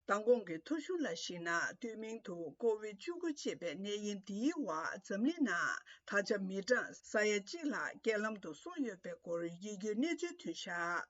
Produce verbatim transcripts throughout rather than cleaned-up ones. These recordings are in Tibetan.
མདང་དགོང་གི་ཐོ་གཞུང་ལ་གཞིགས་ན། སྟོད་སྨད་དུ་ཀོ་ཝིཌ་བཅུ་དགུ་ཅེས་པའི་ནད་ཡམས་འདིའི་འོག་འཛམ་གླིང་ནང་ད་ཆ་མི་གྲངས་ས་ཡ་གཅིག་ལྷག་རྐྱེན་ལམ་དུ་སོང་ཡོད་པའི་སྐོར་ཡིད་སྐྱོའི་གནས་ཚུལ་ཐོན་བཞག་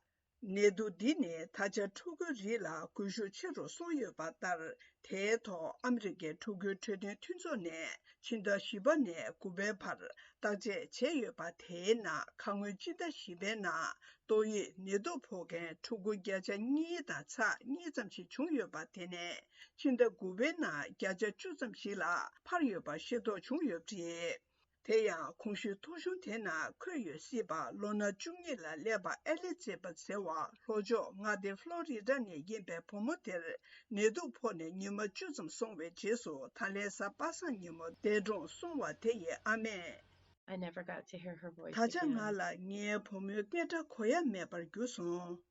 ནད་དུག་འདི་ནི་ད་ཆ་ཕྲུ་གུའི་རིགས་ལ་འགོས་ཤུགས་ཆེ་རུ་སོང་ཡོད་པ་ལྟར། དེའི་ཐོག་ཨ་མི་རི་ཀའི་ཕྲུ་གུའི་འཕྲོད་བསྟེན་མཐུན་ཚོགས་ནས་ཕྱི་ཟླ་བཞི་པ་ནས་དགུ་པའི་བར་བརྟག་དཔྱད་བྱས་ཡོད་པ། དེའི་ནང་ཁ་སྔོན་སྤྱི་ཟླ་བཞི་པའི་ནང་ཏོག་དབྱིབས་ནད་དུག་ཕོག་མཁན་ཕྲུ་གུ་བརྒྱ་ཆ་གཉིས་དང་ཚེག་གཉིས་ཙམ་ཞིག་བྱུང་ཡོད་པ། དེ་ནས་ཕྱི་ཟླ་དགུ་པའི་ནང་བརྒྱ་ཆ་བཅུ་ཙམ་ཞིག་ལ་འཕར་ཡོད་པ་ཤེས་རྟོགས་བྱུང་ཡོད་པ་རེད། དེ་ཡང་གོང་ཞུས་ཐོ་གཞུང་དེ་ནང་འཁོད་ཡོད་སྲིད་པ་ལོ་ན་བཅུ་གཉིས་ལ་སླེབས་པ་ཨེ་ལི་ཛེ་བྷད་ཟེར་བ་ལྷོ་ཕྱོགས་མངའ་སྡེ་ཕློ་རི་ཌ་ནས་ཡིན་པའི་བུ་མོ་དེར་ནད་དུག་ཕོག་ནས་ཉི་མ་བཅུ་ཙམ་སོང་བའི་རྗེས་སུ། ད་ལན་གཟའ་པ་སངས་ཉིན་མོ་འདས་གྲོངས་སོང་བ་དེ་ཡི་ཨ་མས། I never got to hear her voice ད་ཆ་ང་again. ལ་ངའི་བུ་མོའི་སྐད་སྒྲ་གོ་ཡ་མེད་པར་གྱུར་སོང་།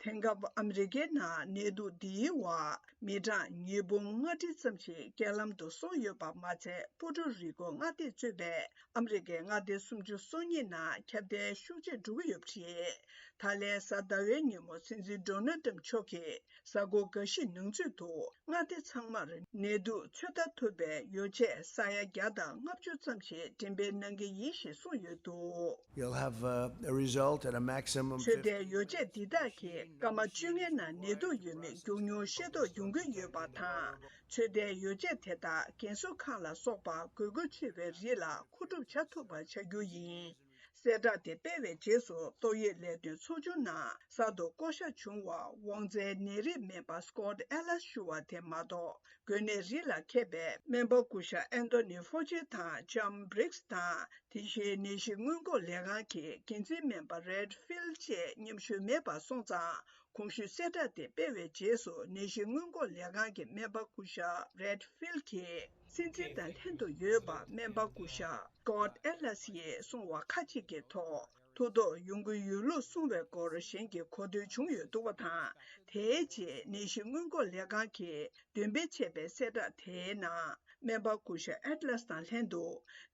དེང་སྐབས་ཨ་མི་རི་ཀའི་ནང་ནད་དུག་འདིའི་འོག་མི་གྲངས་ཉིས་འབུམ་ལྔ་ཁྲི་ཙམ་ཞིག་རྐྱེན་ལམ་དུ་སོང་ཡོད་པ་མ་ཚད། པུ་ཊོ་རི་ཀོ་མངའ་སྡེས་གཙོས་པའི་ཨ་མི་རི་ཀའི་མངའ་སྡེ་སུམ་ཅུ་སོ་གཉིས་ནང་ཁྱབ་གདལ་ཤུགས་ཆེ་འགྲོ་གི་ཡོད་པ་རེད། ད་ལན་གཟའ་ཟླ་བའི་ཉིན་མོ་སྲིད་འཛིན་ཌོ་ནལ་ཏྲམ་མཆོག་གིས་གཟའ་འཁོར་འགའ་ཤས་ནང་ཚུད་དུ་མངའ་སྡེ་ཚང་མར་ནད་དུག་ཚོད་ལྟ་ཐུབ་པའི་ཡོ་བྱད་ས་ཡ་བརྒྱ་དང་ལྔ་བཅུ་ཙམ་ཞིག་འགྲེམས་སྤེལ་གནང་གི་ཡིན་ཞེས་གསུངས་ཡོད་འདུག You'll have uh, a result and a maximum ཚོད་ལྟའི་ཡོ་བྱད་འདི་དག་གིས་སྐར་མ་བཅོ་ལྔའི་ནང་ནད་དུག་ཡོད་མེད་མགྱོགས་མྱུར་ཤེས་རྟོགས་ཡོང་གི་ཡོད་པ་དང་། ཚོད་ལྟའི་ཡོ་བྱད་དེ་དག་རྒན་གསོ་ཁང་ལ་སོགས་པ་དགོས་མཁོ་ཆེ་བའི་རིགས་ལ་མཁོ་སྒྲུབ་བྱ་ཐུབ་པ་བྱ་རྒྱུ་ཡིན། གསལ་བསྒྲགས་དེ་སྤེལ་བའི་རྗེས་སུ་ཏོག་དབྱིབས་ལས་དོན་ཚོགས་ཆུང་ནང་གསར་དུ་བསྐོ་གཞག་བྱུང་བ་དབང་རྩའི་ནད་རིགས་སྨན་པ་སྐོད་ཨེ་ལ་སི་ཞུ་བ་དེ་མ་གཏོགས། འགོས་ནད་རིགས་ལ་མཁས་པའི་སྨན་པ་སྐུ་ཞབས་ཨན་ཐོ་ནི་ཧྥོ་ཅི་དང་ལྕམ་བྷི་རིགས་དང་། དེ་བཞིན་ནད་གཞི་སྔོན་འགོག་ལས་ཁང་གི་འགན་འཛིན་སྨན་པ་རེད་ཧྥིལ་བཅས་མཉམ་ཞུགས་མེད་པ་སོང་ཙང་། གོང་ཞུས་གསལ་བསྒྲགས་དེ་སྤེལ་བའི་རྗེས་སུ་ནད་གཞི་སྔོན་འགོག་ལས་ཁང་གི་སྨན་པ་སྐུ་ཞབས་རེད་ཧྥིལ་གྱིས་སྲིད་འཛིན་དང་ལྷན་དུ་ཡོད་པ་སྨན་པ་སྐུ་ཞབས་སྐོད་ཨེ་ལ་སི་ཡིས་གསུངས་བ་ཁ་ཅིག་གི་ཐོག་ཐུགས་དོགས་ཡོང་གི་ཡོད་ལུགས་གསུངས་པའི་སྐོར་གཞན་གྱིས་གོ་ཐོས་བྱུང་ཡོད་འདུག་པ་དང་། དེའི་རྗེས་ནད་གཞི་སྔོན་འགོག་ལས་ཁང་གིས་འདོན་སྤེལ་བྱས་པའི་གསལ་བསྒྲགས་དེའི་ནང་སྨན་པ་སྐུ་ཞབས་ཨེ་ཏི་ལ་སི་དང་ལྷན་དུ་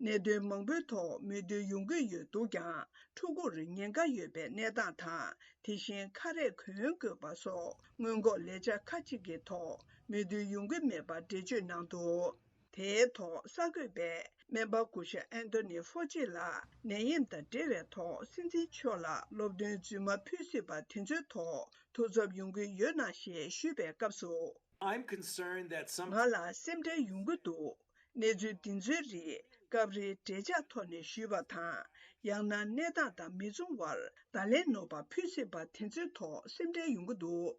གནད་དོན་མང་པོའི་ཐོག་མོས་མཐུན་ཡོང་གི་ཡོད་འདུག་ཀྱང་། ཕྲུ་གུར་ཉེན་ཁ་ཡོད་པའི་གནས་སྟངས་དང་། དེ་བཞིན་ཁ་རས་གོན་དགོས་པ་སོགས་སྔོན་འགོག་ལས་འཆར་ཁག་ཅིག་གི་ཐོག་མོས་མཐུན་ཡོང་གི་མེད་པ་འགྲེལ་བརྗོད་གནང་འདུག་དེའི་ཐོག་གསར་འགོད་པས་སྨན་པ་སྐུ་ཞབས་ཨན་ཐོ་ནི་ཧྥོ་ཅི་ལ་ནད་ཡམས་དང་འབྲེལ་བའི་ཐོག་སྲིད་འཛིན་མཆོག་ལ་སློབ་སྟོན་རྫུན་མ་ཕུལ་སྲིད་པ་དེ་ཚོའི་ཐོག་ཐུགས་འཚབ་ཡོང་གི་ཡོད་ན་ཞེས་ཞུས་པའི་སྐབས་སུ། I'm concerned that some ང་ལ་སེམས་ཁྲལ་ཡོང་གི་འདུག་གནས་ཚུལ་འདི་ཚོའི་རིགས་སྐབས་རེ་འབྲེལ་ཆགས་ཐོག་ནས་ཞུས་པ་དང་། ཡང་ན་གནས་སྟངས་དང་མི་མཚུངས་བར་བརྡ་ལན་ནོར་བ་ཕུལ་སྲིད་པ་དེ་ཚོའི་ཐོག་སེམས་ཁྲལ་ཡོང་གི་འདུག